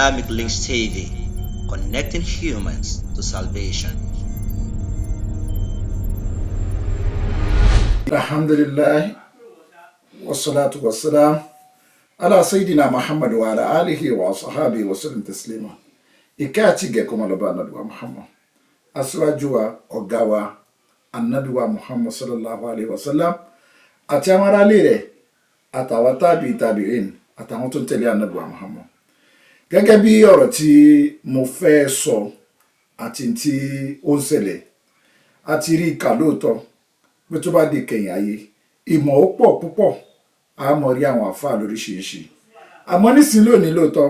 Islamic Links TV, connecting humans to salvation. Alhamdulillah, wassalatu wassalam ala sayyidina Muhammad wa ala alihi wa sahabi wa sallam taslima. Ìkẹ́ àti ìgẹ̀ kó máa lọ bá Ànábì wa Muhammad, aṣíwájú wa, ọ̀gá wa, Ànábì wa Muhammad sallallahu alayhi wa sallam, àti àwọn aráalé rẹ̀, àtàwọn tábì tàbíìn, àtàwọn tó ń tẹ̀lé Ànábì wa Muhammad. Gẹ́gẹ́ bí ọ̀rọ̀ tí mo fẹ́ sọ àti tí ó ń ṣẹlẹ̀, a ti rí ìkà lóòótọ́ pé tó bá di kẹyìn ayé, ìmọ̀ ó pọ̀ púpọ̀, a mọ̀ rí àwọn àfáà lóríṣiríṣi. Àmọ́ nísìnyí lónìí lóòótọ́,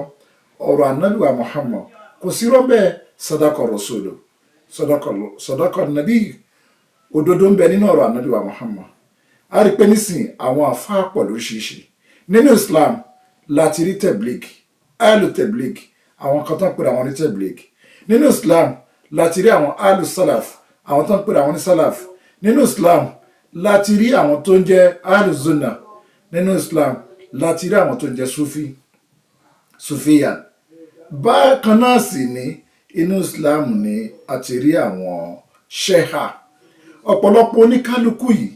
ọ̀rọ̀ Ànábì wa Muhammad kò sí rọ́bẹ̀ sadaqa rasulu, sadaqa nàbí, òdodo ń bẹ nínú ọ̀rọ̀ Ànábì wa Muhammad. A rí pé nísìnyí àwọn àfáà pọ̀ lóríṣiríṣi. Nínú Islam láti rí tẹ̀blík, alu tẹ̀blík, àwọn kan tó ń pèrè àwọn ní tẹ̀blík. Nínú Islam láti rí àwọn alu salaf, àwọn tó ń pèrè àwọn ní salaf. Nínú Islam láti rí àwọn tó ń jẹ́ alu zuna. Nínú Islam láti rí àwọn tó ń jẹ́ sufi, sufiyan. Bákan náà sì ní inú Islam ni a ti rí àwọn sheha. Ọ̀pọ̀lọpọ̀ oníkálukú yìí,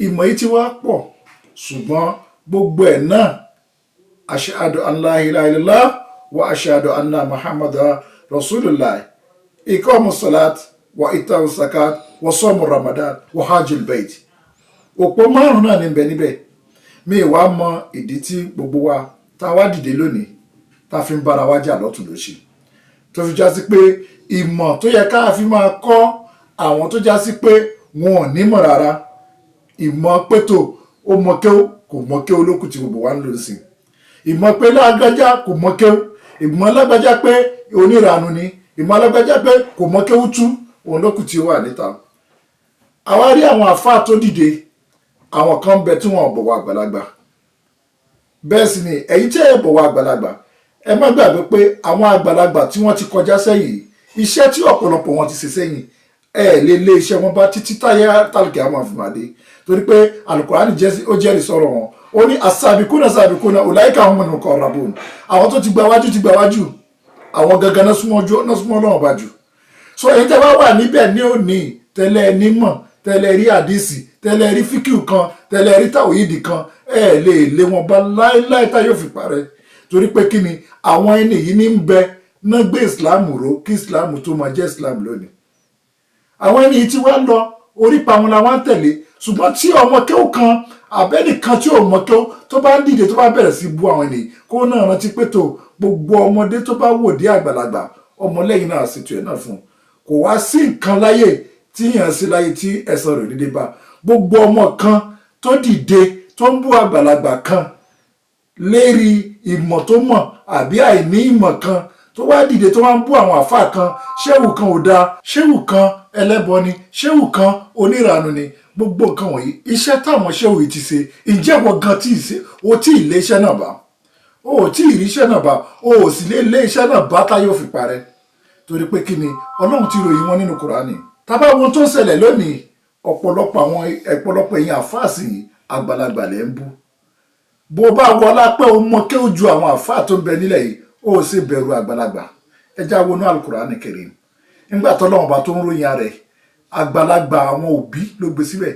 ìmọ̀ yìí ti wá pọ̀, ṣùgbọ́n gbogbo ẹ̀ náà ashhadu an la ilaha illallah wa ashhadu anna muhammadan rasulullah, iqamu salat wa ita'u zakat wa sawmu ramadan wa hajjul bait. Òpó márùn náà ní bẹ níbẹ̀. Mi wá mọ ìdí tí gbogbo wa tá wá dìde lónìí tá fi ń bára wa jà lọ́tùn lósì, tó fi já sí pé ìmọ̀ tó yẹ ká fi máa kọ́ àwọn tó já sí pé wọn ò nímọ̀ rárá, ìmọ̀ pétò ó mọ kéwú kò mọ kéwú lókùn tí gbogbo wa ń lò sí, ìmọ̀ pé lágbájá kò mọ kéwú, ìmọ̀ lágbájá pé oníranu ni, ìmọ̀ lágbájá pé kò mọ kéwú tú, òun lókùn tí ó wà níta. Àwa rí àwọn àfáà tó dìde, àwọn kan bẹ tí wọn ò bọ̀wọ̀ àgbàlagbà. Bẹ́ẹ̀ sì ni ẹ̀yin tí ẹ bọ̀wọ̀ àgbàlagbà, ẹ má gbàgbé pé àwọn àgbàlagbà tí wọ́n ti kọjá sẹ́yìn, iṣẹ́ tí ọ̀pọ̀lọpọ̀ wọn ti ṣe sẹ́yìn, ẹ lè lé iṣẹ́ wọn bá títí táyé tálùkì àwọn àfìmàdé, torí pé Al-Qur'ani ó jẹ́rìí sọ̀rọ̀ wọn. Ó ní asabikuna sabikuna ulaika humul muqarrabun, àwọn tó ti gba wájú ti gba wájú, àwọn gangan náà súnmọ́ Ọlọ́run bá jù. So èyí tẹ́ bá wà níbẹ̀ ní òní, tẹ́lẹ̀ nímọ̀, tẹ́lẹ̀ rí àdìsí, tẹ́lẹ̀ rí fíkìú kan, tẹ́lẹ̀ rí tàwíìdì kan, ẹ lè lé wọn bá láéláé tá yóò fi parẹ́. Torí pé kí ni àwọn ẹni yìí ní ń bẹ náà gbé ìsìláàmù ró kí ìsìláàmù tó máa jẹ́ ìsìláàmù lónìí. Àwọn ẹni yìí ti wá lọ, orípa wọn la wá ń tẹ̀lé. Ṣùgbọ́n tí ọmọ kéwù kan àbẹ́nìkan tí ò mọ kéwù tó bá ń dìde tó bá bẹ̀rẹ̀ sí bú àwọn ẹni, kó náà rántí pé tó gbogbo ọmọdé tó bá wò dé àgbàlagbà, ọmọlẹ́yìn náà sì tiẹ̀ náà fún un. Kò wá sí nǹkan láyè tí yàn sí láyè tí ẹ̀san rẹ̀ nílé bá. Gbogbo ọmọ kan tó dìde tó ń bú àgbàlagbà kan lérí ìmọ̀ tó mọ̀ àbí àìní ìmọ̀ kan, tó wá dìde tó wá ń bú àwọn àfáà kan, ṣéwù kan ò dáa, ṣéwù kan ẹlẹ́bọ ni, ṣéwù kan oníranu ni, gbogbo nǹkan wọ̀nyí iṣẹ́ táwọn ṣéwù yìí ti ṣe, ǹjẹ́ wọ́n gan tí ì ṣe, o tí ì lé iṣẹ́ náà bá, o ò tí ì rí iṣẹ́ náà bá, o ò sì lè lé iṣẹ́ náà bá táyé ò fi parẹ́. Torí pé kí ni Ọlọ́run ti ròyìn wọn nínú Kùránì. Tábà wọn tó ń ṣẹlẹ̀ lónìí, ọ̀pọ̀lọpọ̀ àwọn ọ̀pọ̀lọpọ̀ èèyàn àfáà sì àgbàlagbà lẹ́ ń bú. Bó bá wọlá pé o mọ kéwú ju àwọn àfáà tó ń bẹ nílẹ̀ yìí, ó sì bẹ̀rù àgbàlagbà. Ẹ já wọnú Al-Qur'ani Karim. Nígbà tọ́lọ́run bá tó ń ròyìn rẹ̀, àgbàlagbà àwọn òbí ló gbé síbẹ̀.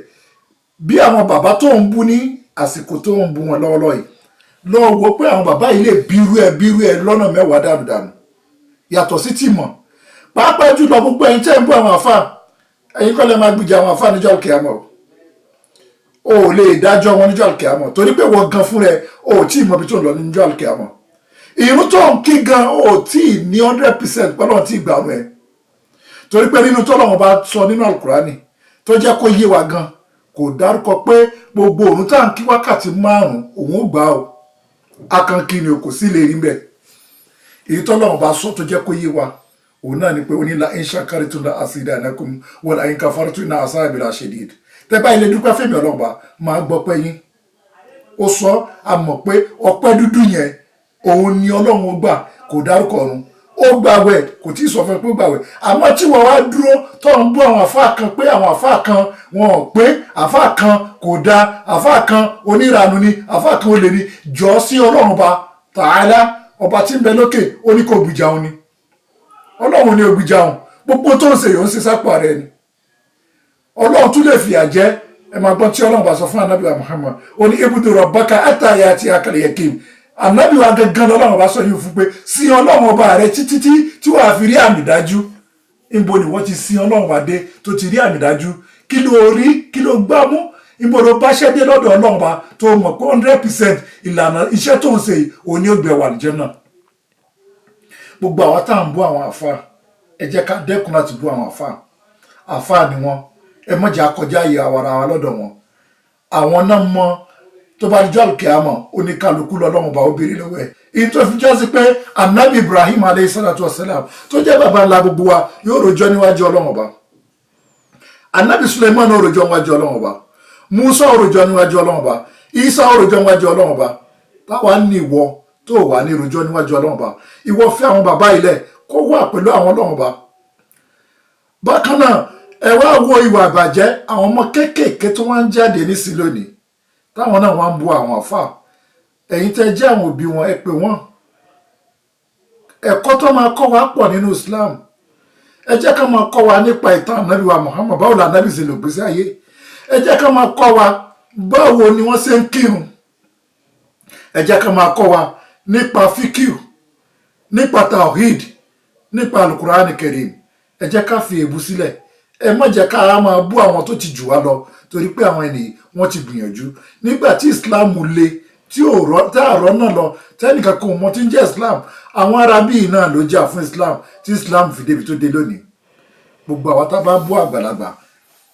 Bí àwọn bàbá tó ń bú ní àsìkò tó ń bú wọn lọ́wọ́lọ́wọ́ yìí, lọ wo pé àwọn bàbá yìí lè bírú ẹ lọ́nà mẹ́wàá dànùdànù. Yàtọ̀ sí tìmọ̀. Pàápàá jùlọ gbogbo ẹ̀yin tẹ́ ń bú àwọn àfáà, ẹ̀yin kọ́ lẹ máa gbìjà àwọn àfáà níjọ́ kíámọ̀. O ò lè dájọ́ wọn níjọ́ kíámọ̀, torí pé wọ́n gan fún rẹ, o ò tí ì mọ ibi tó ń lọ níjọ́ kíámọ̀. Ìrun tó ń kí gan, o ò tí ì ní 100% pẹ̀lú ọ̀n tí ì gbà wọn ẹ̀. Torí pé nínú tọ́lọ́run bá sọ nínú Al-Qur'ani tó jẹ́ kó yé wa gan, kò dárúkọ pé gbogbo òun tá à ń kí wákàtí márùn-ún òun ò gbà o. Akankí ni o kò sí lè rí mbẹ̀. Èyí tọ́lọ́run bá sọ tó jẹ́ kó yé wa, òun náà ni pé ó ní la in shakartum la azidannakum wa la in kafartum inna azabi la shadid. Tẹ́ bá ilé dúpẹ́ fẹ́mi Ọlọ́run bá máa gbọ́ pẹ́ yín. Ó sọ a mọ̀ pé ọpẹ́ dúdú yẹn òun ni Ọlọ́run ó gbà, kò dárúkọ ọ̀run. Ó gbàwẹ̀, kò tí ì sọ fún ẹ pé ó gbàwẹ̀. Àmọ́ tí wọ́n wá dúró tó ń bú àwọn àfáà kan pé àwọn àfáà kan wọn ò pé, àfáà kan kò dáa, àfáà kan oníranu ni, àfáà kan olè ni, jọ sí Ọlọ́run bá tààlà Ọba tí ń bẹ lókè ó ní kó gbìjà òun ni. Ọlọ́run ní ògbìjà òun. Gbogbo tó ń ṣe yòó ń ṣe sápò rẹ ni. Ọlọ́run tún lè fìyà jẹ. Ẹ máa gbọ́n tí Ọlọ́run bá sọ fún anabi wa Muhammad. Ó ní ibùdó rabbaka hatta ya'tiyakal yaqin. Anabi wa gangan lọ́lọ́run bá sọ yìí fún pé sin Ọlọ́run ọba rẹ títí tí wàá fi rí àmì dájú. Níbo ni wọ́n ti sin Ọlọ́run wa dé tó ti rí àmì dájú? Kí ló rí? Kí ló gbá mú? Níbo ló bá ṣẹ́ dé lọ́dọ̀ Ọlọ́run ba tó mọ̀ pé 100% ìlànà iṣẹ́ tó ń ṣe òní ó gbẹ wà lìjẹ́ náà? Gbogbo àwa tá à ń bú àwọn àfa, ẹ jẹ́ ká dẹ́kun láti bú àwọn àfa. Àfa ni wọ́n, ẹ má jẹ́ akọjá àyè àwàrà wa lọ́dọ̀ wọn. Àwọn náà mọ tó bá dijọ́ àlùkìyámọ̀, oníkálukú lọ́lọ́run bá ó béèrè lọ́wọ́ ẹ̀. Èyí tó fi jásí pé anabi Ibrahim aleyhi salatu wasalam tó jẹ́ baba ńlá gbogbo wa yóò rojọ́ níwájú Ọlọ́run ọba. Anabi Suleiman ó rojọ́ níwájú Ọlọ́run ọba. Musa ó rojọ́ níwájú Ọlọ́run ọba. Isa ó rojọ́ níwájú Ọlọ́run ọba. Táwa ní ìwọ tó wà ní rojọ́ níwájú Ọlọ́run ọba. Ìwọ fẹ́ àwọn bàbá ilẹ̀ kó wà pẹ̀lú àwọn Ọlọ́run ọba. Bákan náà, ẹ wá wo ìwà ìbàjẹ́ àwọn ọmọ kéékèèké tó wá ń jáde nísìn lónìí, táwọn náà wá ń bu àwọn àfà. Ẹ̀yin tẹ́ jẹ́ àwọn òbí wọn, ẹ pè wọ́n. Ẹ̀kọ́ tó máa kọ́ wa pọ̀ nínú Islam. Ẹ jẹ́ ká máa kọ́ wa nípa ìtàn ànábì wa Muhammad, báwo la ànábì ṣe lò gbèsè ayé. Ẹ jẹ́ ká máa kọ́ wa báwo ni wọ́n ṣe ń kírun. Ẹ jẹ́ ká máa kọ́ wa nípa fíkìú, nípa tawhid, nípa alukurani kerim. Ẹ jẹ́ ká fi èébú sílẹ̀. Ẹ má jẹ́ ká máa bú àwọn tó ti jù wá lọ, torí pé àwọn ènìyàn wọ́n ti gbìyànjú. Nígbà tí Islam le, tí àrọ́ náà lọ, tẹ́nìkan kò mọ tí ń jẹ́ Islam, àwọn arábí náà ló jà fún Islam tí Islam fi débi tó dé lónìí. Gbogbo àwọn tá a bá bú àgbàlagbà,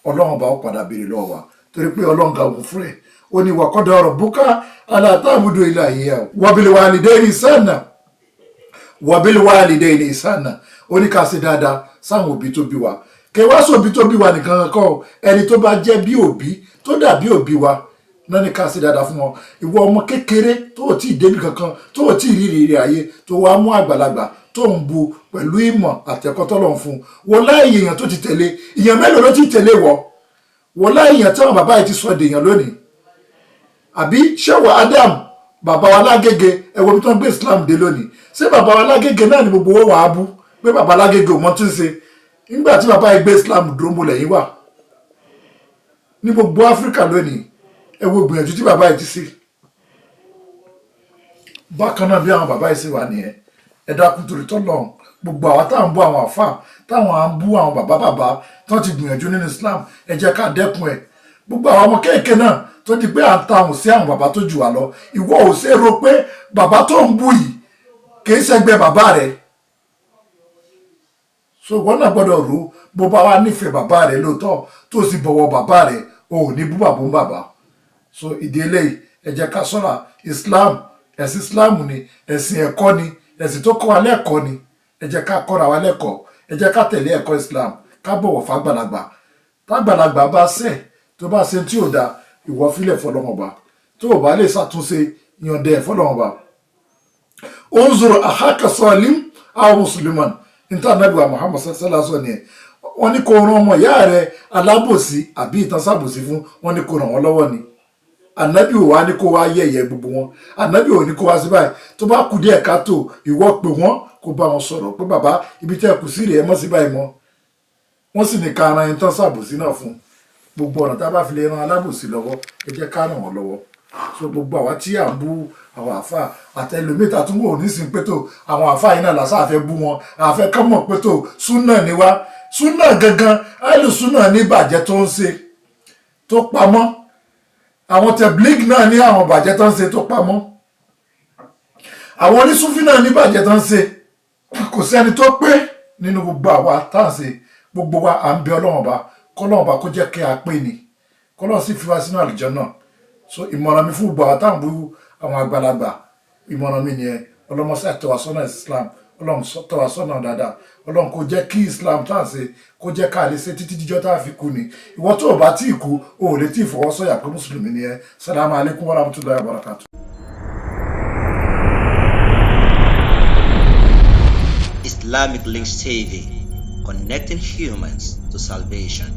Ọlọ́run bá ó padà béèrè lọ́wọ́ wa, torí pé Ọlọ́run ga òun fún ẹ̀. Ó ní wa qada rabbuka alla ta'budu illa iyyahu wa bil walidayni ihsana. Wa bil walidayni ihsana. Ó ní ká ṣe dáadáa sáwọn òbí tó bí wa. Kẹwàá sóbi tó bí wa nìkan kọ́, ẹni tó bá jẹ́ bí òbí tó dàbí òbí wa náà ní ká ṣe dáadáa fún wọn. Ìwọ ọmọ kékeré tó ò tí ì débi kankan, tó ò tí ì rí ìrírí ayé, tó wàá mú àgbàlagbà tó ń bu pẹ̀lú ìmọ̀ àtẹ̀kọ́ tọ́lọ̀ fún wọn, láì èèyàn tó ti tẹ̀lé, èèyàn mélòó ló ti tẹ̀lé wọ wọn, láì èèyàn táwọn bàbá yìí ti sọ dèèyàn lónìí? Àbí ṣẹ́wọ̀ Adam bàbá wa Lágége, ẹ wo bí tó ń gbé Islam dé lónìí. Ṣé bàbá wa Lágége náà ni gbogbo owó wàá bú pé bàbá Lágége ò mọ tí ń ṣe? Nígbà tí bàbá yìí gbé Islam dúró, mo lẹ́yìn wà ní gbogbo Áfíríkà lónìí. Ẹ wo gbìyànjú tí bàbá yìí ti ṣe. Bákan náà, bí àwọn bàbá yìí ṣe wà nìyẹn. Ẹ dákun torí tọ́lọ́run, gbogbo àwa táwọn ń bú àwọn àfà, táwọn à ń bú àwọn bàbá bàbá tó ti gbìyànjú nínú Islam, ẹ jẹ́ ká dẹ́kun ẹ̀. Gbogbo àwọn ọmọ kéèké náà tó di pé à ń ta àwọn sí àwọn bàbá tó jù wá lọ, ìwọ ò ṣe rò pé bàbá tó ń bú yìí kì í ṣẹgbẹ́ bàbá rẹ̀? So ìwọ náà gbọ́dọ̀ rò. Bó bá wà nífẹ̀ẹ́ bàbá rẹ̀ lóòótọ́, tó sì bọ̀wọ̀ bàbá rẹ̀, o ò ní bú bàbá ń bàbá. So ìdí eléyìí, ẹ jẹ́ ká ṣọ́ra. Islam, ẹ̀sìn Islam ni ẹ̀sìn ẹ̀kọ́ ni, ẹ̀sìn tó kọ́ wa lẹ́kọ̀ọ́ ni. Ẹ jẹ́ ká kọ́ra wa lẹ́kọ̀ọ́, ẹ jẹ́ ká tẹ̀lé ẹ̀kọ́ Islam, ká bọ̀wọ̀ fàgbàlagbà. Tágbàlagbà bá ṣẹ̀, tó bá ṣe tí ò da, ìwọ fílẹ̀ fọlọ́mọba. Tó o bá lè ṣàtúnṣe, yọ̀ǹda ẹ̀ fọlọ́mọba. Unzur akhaka salim aw musliman, níta nàbí wa Muhammad sallallahu alaihi wasallam ni wọ́n ní kó ràn ọmọ ìyá rẹ̀ alábòsí àbí ìtàn sábòsí fún, wọ́n ní kó ràn wọ́n lọ́wọ́ ni. Ànábì ò wá ní kó wá yẹ̀yẹ́ gbogbo wọn. Ànábì ò ní kó wá sí báyìí. Tó bá kù díẹ̀ káàtó, ìwọ pè wọ́n, kó bá wọn sọ̀rọ̀ pé bàbá, ibi tẹ́ kù sí rèé, ẹ mọ́ sí báyìí mọ́. Wọ́n sì ní ká ara ẹni tán sàbòsí náà fún. Gbogbo ọ̀nà tá a bá fi lè ran alábòsí lọ́wọ́, ẹ jẹ́ ká ràn wọ́n lọ́wọ́. So gbogbo àwa tí à ń bú àwọn àáfà àtẹlómi ta tún wò nísìnyí pé tó àwọn àáfà yìí náà làṣà àfẹ́ bú wọn, àfẹ́ kán mọ̀ pé tó súnà ni wá. Súnà gangan, àìlù súnà ní ìbàjẹ́ tó ń ṣe tó pamọ́. Àwọn tẹ̀blíg náà ní àwọn ìbàjẹ́ tó ń ṣe tó pamọ́. Àwọn onísúfí náà ní ìbàjẹ́ tó ń ṣe. Kò sẹ́ni tó pé nínú gbogbo àwa tá à ń ṣe. Gbogbo wa à ń bẹ Ọlọ́run ọba, kọ́lọ́run ọba kó jẹ́ kí a pé ni, kọ́lọ́run sì fi wá sínú àlùjánnà. So ìmọ̀ràn mi fún gbogbo àwọn táwọn bú àwọn àgbàlagbà, ìmọ̀ràn mi nìyẹn. Ọlọ́mọṣẹ́ tọ́ wa sọ́nà Islam. Ọlọ́run tọ́ wa sọ́nà dáadáa. Ọlọ́run kó jẹ́ kí Islam tá à ń ṣe kó jẹ́ ká lè ṣe títí díjọ́ tá a fi kú ni. Ìwọ tó o bá tí ì kú, o ò lè tí ì fọwọ́ sọ̀yà pé mùsùlùmí ni ẹ. Salamu alaykum wa rahmatulahi wa barakatuh. Islamic Links TV, connecting humans to salvation.